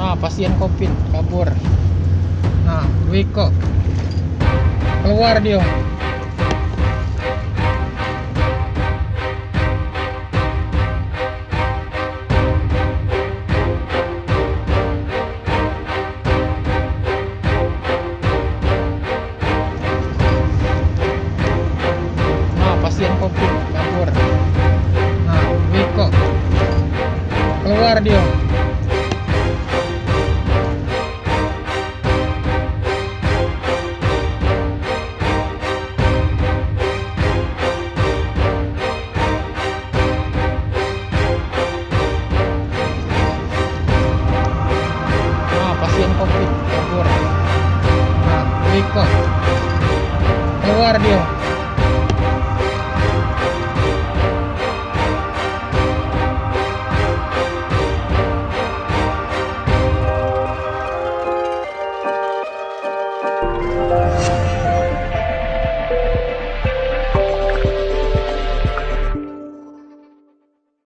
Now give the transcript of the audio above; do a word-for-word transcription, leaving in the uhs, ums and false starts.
Nah, pasien covid kabur. Nah, duo ikok. Keluar dio. Nah, pasien covid kabur. Nah, duo ikok. Keluar dio. Nah, pasien covid kabur. Nah, duo ikok. Keluar dio.